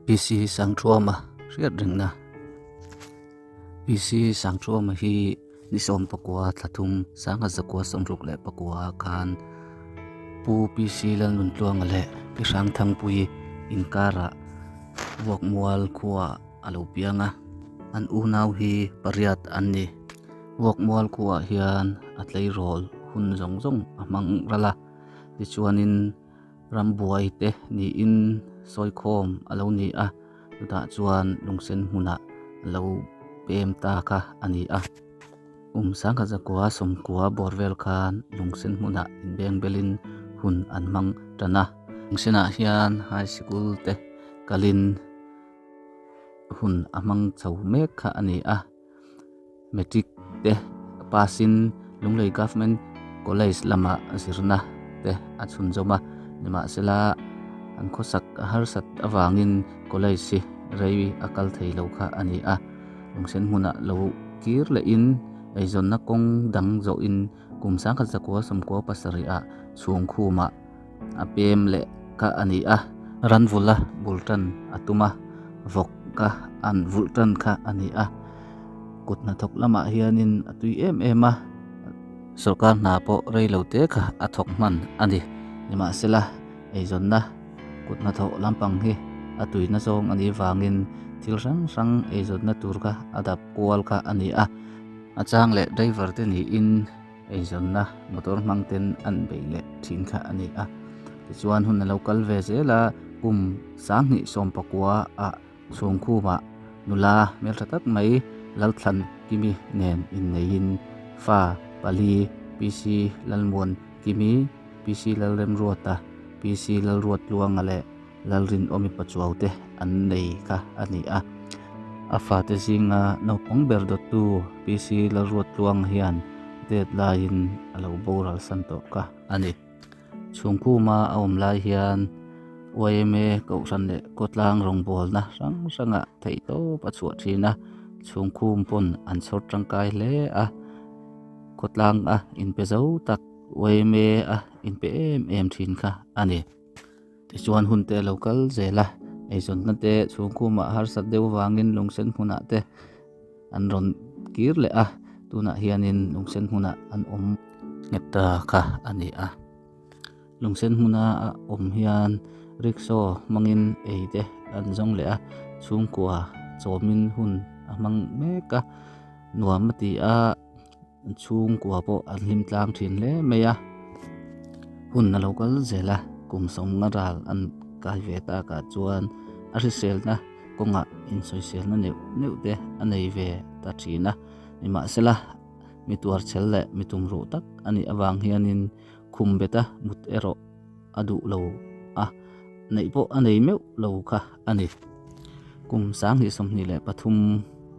PC Sangthuama hriat rengna PC Sangthuama hi ni 19 thla thum 1969 khan Pu PC Lalnuntluanga leh Pi Hrangthangpuii inkarah Vuakmual khuaah a lo piang a, an unau hi pariat an ni. Vuakmual khuaah hian a tleirawl hun zawng zawng a hmang ral a, tichuanin Rambuai te niin sawikhawm a lo ni a, chutah chuan lungsen hmunah a lo pem ta kha a ni a. Kum 1990 bawr vel khan lungsen hmunah inbeng belin hun an hmang tan a. Lungsenah hian high sikul te kalin hun a hmang chho mek kha a ni a. Matric te pass in Lunglei Government College lamah zirna te a chhunzawm a, nimahsela an khawsak a harsat avangin college hi rei a kal thei lo kha a ni a, lungsen hmunah lo kir lehin eizawnna kawng dang zawhin kum 1997 ah chhungkhumah a pem leh kha a ni a, ran vula bul tan a tum a, vawk kha an vulh tan kha a ni a, kut hnathawk lamah hianin a tui em em a, sawrkar hna pawh rei lo te kha a thawk hman a ni, nimahsela eizawnna kut hnathawh lampang hi a tuina zawng a nih vangin thil hrang hrang eizawnna tur kha a dap kual kha a ni a, a chang leh driver te niin. Eizawnna motor hmang ten an beih leh thin kha a ni a. Tichuan hun a lo kal ve zel a, kum 2019 ah chhungkhumah nula hmeltha tak mai Lalthlan Kimi nen inneihin fa pali PC Lalmuan Kimi, PC Lalremruata, PC Lalruatluanga leh Lalrinawmi Pachuau te an nei kha a ni a. A fate zinga naupang ber dawttu PC Lalruattluang hian det laiin a lo boral san tawh kha a ni. Chhungkhuma a awm lai hian yma Kohhran leh Khawtlang rawngbawlna hrang hrangah theihtawp a chhuah thin a, chhungkhum pawn an chhawr tangkai hle a, khawtlang a inpe zo tak yma a inpe em em thin kha a ni. Tichuan hun te a lo kal zel a, eizawnna te chhungkhumah harsat deuh avangin lungsen hmunah te an rawn kir leh a, tunah hianin lungsen hmunah an awm nghet ta kha a ni a. Lungsen hmuna a awm hian rickshaw hmangin ei te an zawng leh a, chhungkua chawmin hun a hmang mek a, nuam a ti a. Chhungkua pawh an hlim tlang thin hle mai a, hun a lo kal zel a, kum sawmnga ral an kai ve takah chuan a hriselna kawngah insawiselna neuh neuh te a nei ve ta thin a, nimahsela mi tuarchhel leh mi tumruh tak a nih avang hianin khum beta mut erawh a duh lo a, neih pawh a nei meuh lo kha a ni. Kum 2023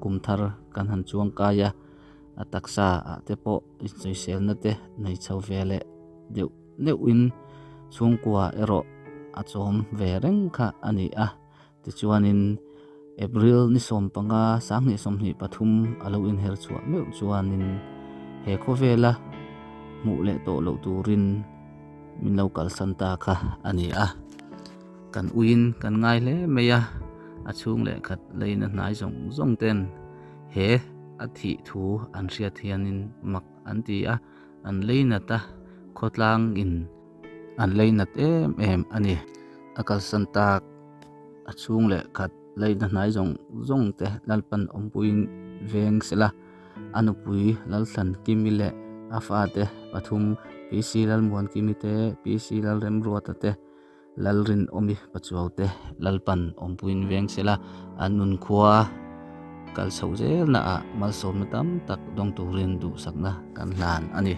kum thar kan han chuang kai a. A taksa ah te pawh insawiselna te nei chho ve leh deuh deuhin chhungkua erawh a chawm ve reng kha a ni a. Tichuanin April ni 15 2023 a lo inher chhuah meuh chuanin he khawvela hmuh leh tawh loh turin min lo kalsan ta kha a ni a. Kan uiin kan ngai hle mai a, a chhung leh khat leina hnai zawng zawng ten he a thih thu an hriat hianin mak an ti a, an leinat a, khawtlangin an leinat em em a ni. A kalsan tak a chhung leh khat leina hnai zawng zawng te Lalpan awmpuiin veng sela, a nupui Lalthlan Kimi leh a fate pathum PC Lalmuan Kimi te, PC Lalremruata te, Lalrinawmi Pachuau te Lalpan awmpuiin veng sela, an nunkhua kal chhoh zelnaah malsawmna tam tak dawng turin duhsakna kan hlan a ni.